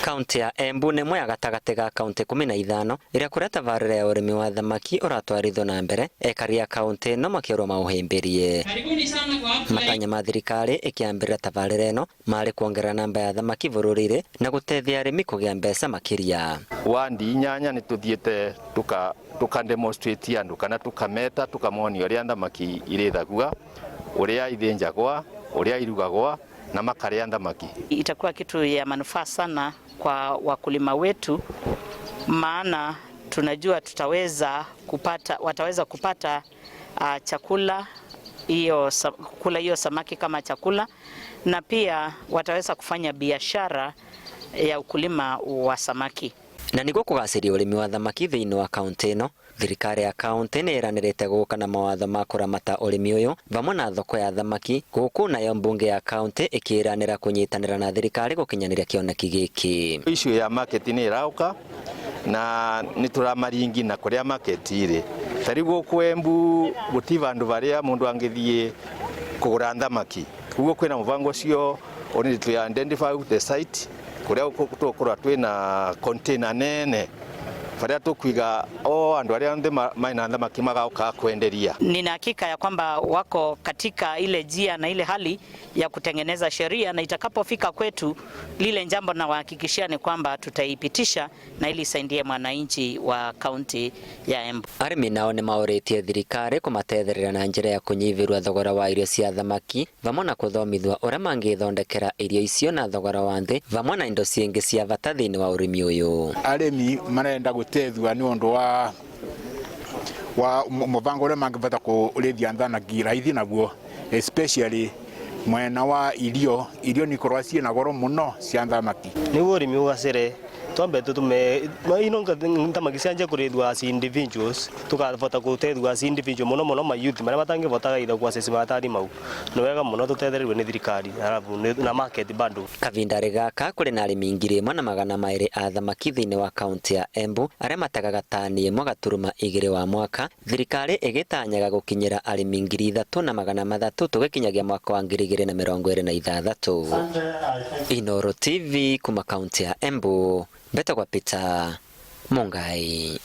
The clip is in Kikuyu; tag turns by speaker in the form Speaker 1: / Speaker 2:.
Speaker 1: Kaunti ya Embu nĩ ĩmwe ya gatagatĩ ga kaunti 15 iria kũrĩa tabarĩra ya ũrĩmi wa thamaki ũratwarithwo na mbere, ekari a kaunti ĩno makĩũrwo maũhĩmbĩrie. Matanya ma thirikari ĩkĩambĩrĩria tabarĩra ĩno marĩ kuongerera namba ya thamaki bũrũri-inĩ na gũteithia arĩmi kũgĩa mbeca makĩria.
Speaker 2: Wandi inyanya nĩ tũthiĩte tũka tũka demonstrate andũ kana tũkameta tũkamonia ũrĩa thamaki irĩthagua, ũrĩa ithĩnjagwa, ũrĩa irugagwa na makarĩa thamaki.
Speaker 3: Itakuwa kitu ya manufaa sana kwa wakulima wetu, maana tunajua tutaweza kupata, wataweza kupata chakula hiyo, kula hiyo samaki kama chakula, na pia wataweza kufanya biashara ya ukulima wa samaki.
Speaker 1: Na nĩguo kũgacĩria ũrĩmi wa thamaki thĩinĩ wa kaunti ĩno, thirikari ya kaunti nĩ ĩranĩrĩte gũka na mawatho ma kũramata ũrĩmi ũyũ vamwe na thoko ya thamaki gũkũ, nayo mbunge ya kaunti ĩkĩranĩra kũnyitanĩra na thirikari gũkinyanĩria kĩoneki gĩkĩ.
Speaker 2: Issue ya market nĩ ĩrauka na nĩ tũramaringi na kũrĩa market ĩrĩ. Ta rĩu gũkũ Embu gũti vandũ varĩa mũndũ angĩthiĩ kũgũra thamaki, koguo kwĩna mũbango ũcio only to identify the site kũrĩa tũgũkorwo twĩna container nene barĩa tũkwiga o andũ arĩa othe maina thamaki magoka kwenderia.
Speaker 3: Nina hakika ya kwamba wako katika ile njia na ile hali ya kutengeneza sheria, na itakapofika kwetu lile jambo nawahakikishia ni kwamba tutaipitisha na ili isaidie mwananchi wa kaunti ya Embu.
Speaker 1: Arĩmi nao nĩ maũrĩtie thirikari kũmatethereria na njĩra ya kũnyihĩrwo thogora wa irio cia thamaki vamwe na kũthomithwa ũrĩa mangĩthondekera irio icio na thogora wa thĩ vamwe na indo cingĩ cia bata thĩinĩ wa ũrĩmi ũyũ.
Speaker 4: Arĩmi marenda gũteithua nĩ ũndũ wa mũbango ũrĩa mangĩbata kũrĩithia thamaki raithi naguo, especially mwena wa irio. Irio nĩ ikoragwo ciĩna goro mũno cia thamaki.
Speaker 5: Niguo ũrĩmi ũgacĩre, twambe tutume ino thamaki cianjie kũrĩithio as individuals, tukavota gũteithio as individual, mũno mũno ma youth marĩa matangĩbota either ku access maratathi mau. Nĩ wega mũno tũtethererio nĩ thirikari, arabu na market bado.
Speaker 1: Kavindarĩ gaka kũrĩ na arĩmi 1,200 a thamaki thĩinĩ wa kaunti ya Embu arĩa mategaga tani 1.2 wa mwaka, thirikari ĩgĩtanyaga gũkinyĩra arĩmi 3,300 tũgĩkinyagia mwaka wa 2026. Inooro TV kuma kaunti ya Embu, mbetagwa Peter Mungai.